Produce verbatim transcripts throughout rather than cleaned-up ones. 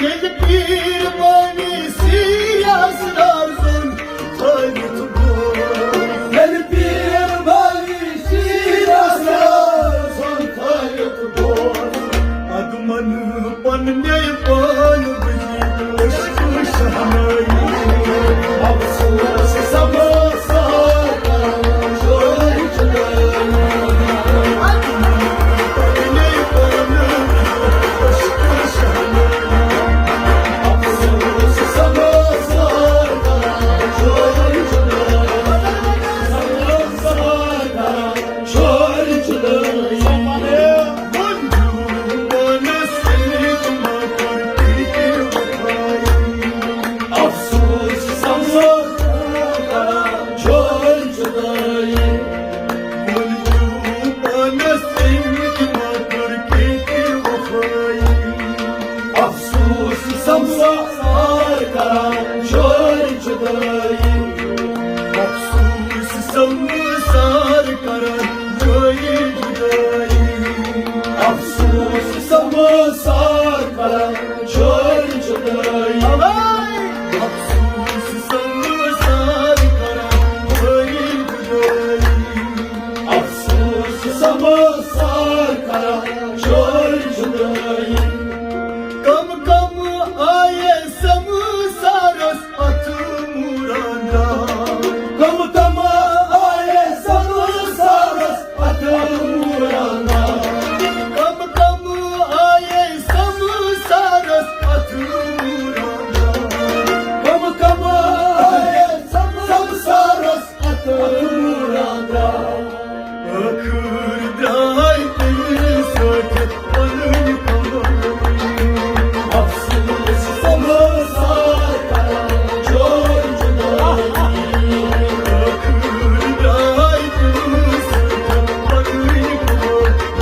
ییٚلہِ پیٖر بٲنی سیٖرِس رازُن تھٲوِتھ گوٚو۔ ییٚلہِ پیٖر بٲنی سیٖرِس رازُن تھٲوِتھ گوٚو۔ اَدٕ من پننے پان بُزی عشق شہنائی۔ افسوس سما سارا جوڑ جدائی۔ اَدٕ من پننے پان بُزی عشق شہنائی۔ افسوس سما سارا جوڑ جدائی۔ سما سارا جوڑ جدائی۔ افسوس سما کران چھوڑ جدائی۔ وۄنۍ چھُ پانس أنٛدۍ مگر کینٛہہ تہِ وفٲیی۔ افسوس سمسار کران چھوڑ جدائی۔ افسوس سمسار کران چھوڑ جدائی۔ افسوس سمسار کران چھوڑ جدائی۔ افسوس سمسار کران چھوڑ جدائی۔ افسوس سمسار کران چھوڑ جدائی۔ کم کم آیے سمسارس اتھ موران داغ۔ کم کم آیے سمسارس اتھ موران داغ۔ کم کم آیے سمسارس اتھ موران داغ۔ کم کم آیے سمسارس اتھ موران داغ۔ ٲخٕر درٛاے تٔمِس سۭتۍ پنٕنۍ کمٲنۍ۔ افسوس سمسار کران چھوڑ جدائی۔ ٲخٕر درٛاے تٔمِس سۭتۍ پنٕنۍ کمٲنۍ۔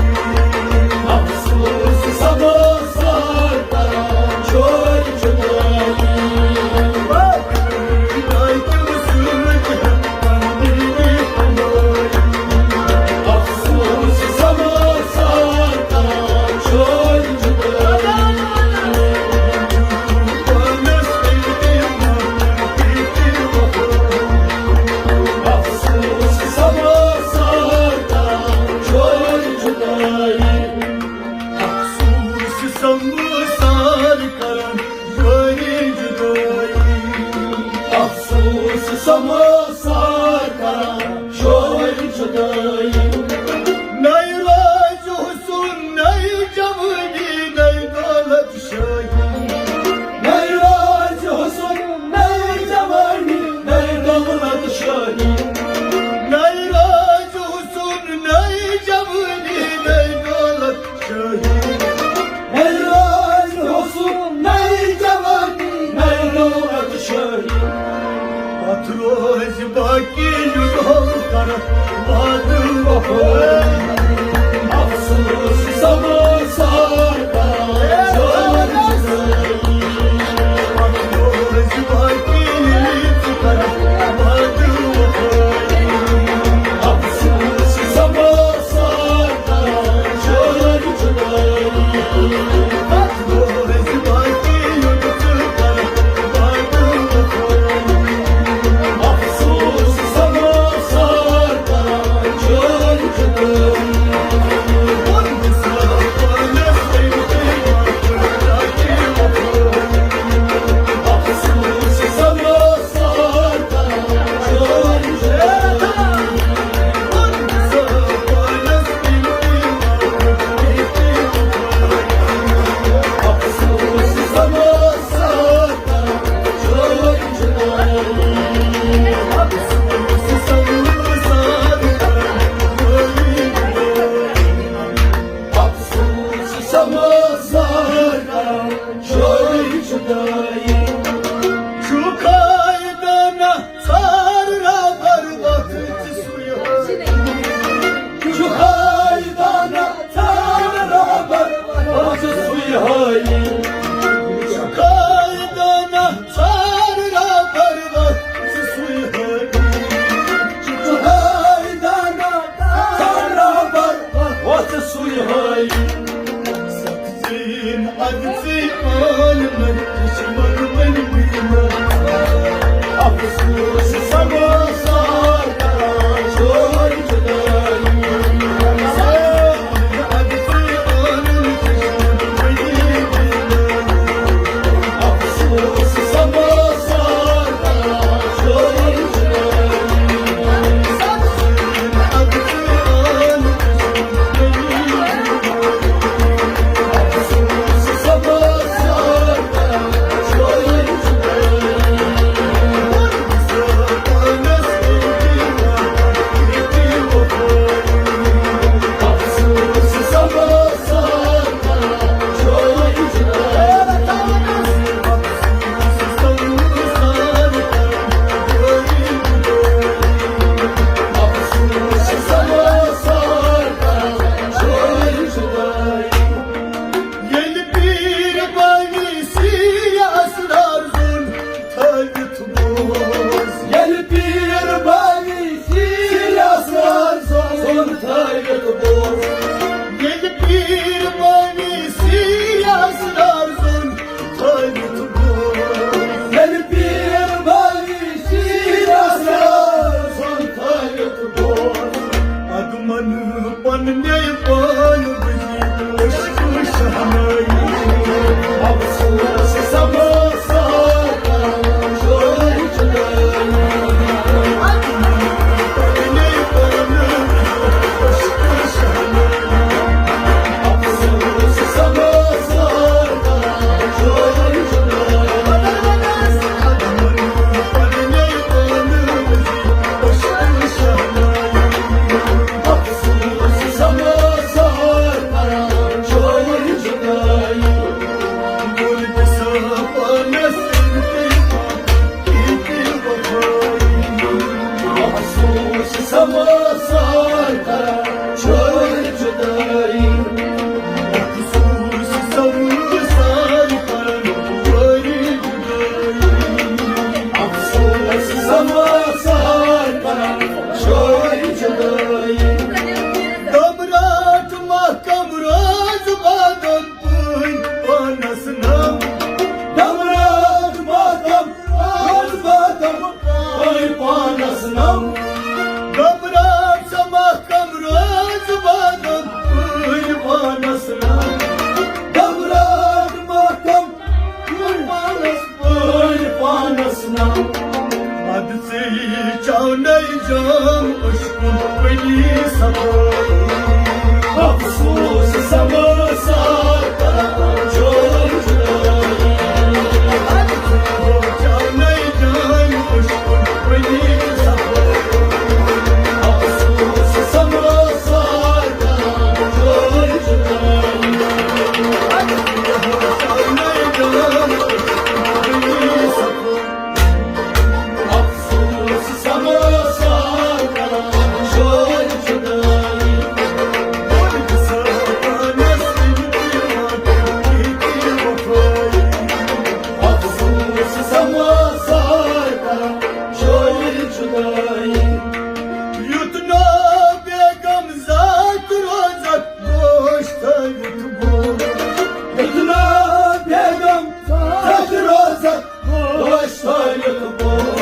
افسوس سمسار کران چھوڑ جدائی۔ افسوس سمسار کران یٲری جدٲیی۔ افسوس سمسار کران شور جدٲیی۔ نَے راز حسن، نَے جوٲنی، نَے دولت شٲہی۔ نَے راز حسن، نَے جوٲنی، نَے دولت شٲہی۔ نَے راز حسن، نَے جوٲنی، نَے دولت شٲہی۔ نَے راز حسن، نَے جوٲنی، نَے دولت شٲہی۔ پتہٕ روزِ باقی یُدہو کرتھ وعدٕ وفٲیی۔ افسوس سمسار کران شور جدٲیی۔ پتہٕ روزِ باقی ییٚلہِ ژٕ کرتھ وعدٕ وفٲیی۔ افسوس سمسار کران شور جدٲیی۔ پتہٕ روزِ باقی یُدہو کرتھ وعدٕ وفٲیی۔ افسوس سمسار کران شور جدٲیی۔ ییٚلہِ پیٖر بٲنی سِرِ اسرار زوٚن تھٲوِتھ بوز۔ ییٚلہِ پیٖر بٲنی سِرِ اسرار زوٚن تھٲوِتھ بوز۔ ییٚلہِ پیٖر بٲنی سِرِ اسرار زوٚن تھٲوِتھ بوز۔ ییٚلہِ پیٖر بٲنی سِرِ اسرار زوٚن تھٲوِتھ بوز۔ پدمن پننے پان بزی عشق شہنائی۔ افسوس سما ساتا شور جدائی۔ پدمن پننے پان بزی عشق شہنائی۔ افسوس سما ساتا شور جدائی۔ پدمن پننے پان بزی عشق شہنائی۔ دم رات محکم روز بادم پٲنۍ پانس نم۔ دم رات محکم روز بادم پٲنۍ پانس نم۔ دم رات محکم روز بادم پٲنۍ پانس نم۔ دم رات محکم پٲنۍ پانس پٲنۍ پانس نم۔ ادٕ ژےٚ چاونے جام عشقُن پلی صفٲیی۔ افسوس سما ساتا جوڑ جدائی۔ ادٕ ژےٚ چاونے جام عشقُن پلی صفٲیی۔ افسوس سما ساتا جوڑ جدائی۔ ادٕ ژےٚ چاونے جام عشقُن پلی صفٲیی۔ افسوس سما ساتا جوڑ جدائی۔ افسوس سما ساتا جوڑ جدائی۔ یُتھ نہٕ بیگم ذات روزت گوش تھٲوِتھ بوز۔ یُتھ نہٕ بیگم ذات روزت گوش تھٲوِتھ بوز۔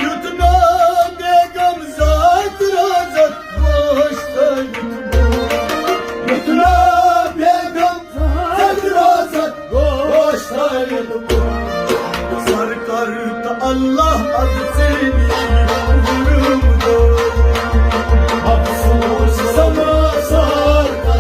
یُتھ نہٕ بیگم ذات روزت گوش تھٲوِتھ بوز۔ یُتھ نہٕ بیگم ذات روزت گوش تھٲوِتھ بوز۔ سرکار تہٕ اللہ ادٕ ژےٚ نِش۔ افسوس سما سرکار۔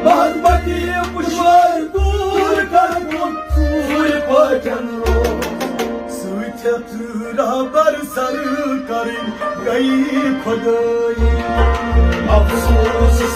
محبتی پشوار دور کر کن سوی پاٹن رو۔ سوی چھت رہبر سر کرن گئی خدائی۔ افسوس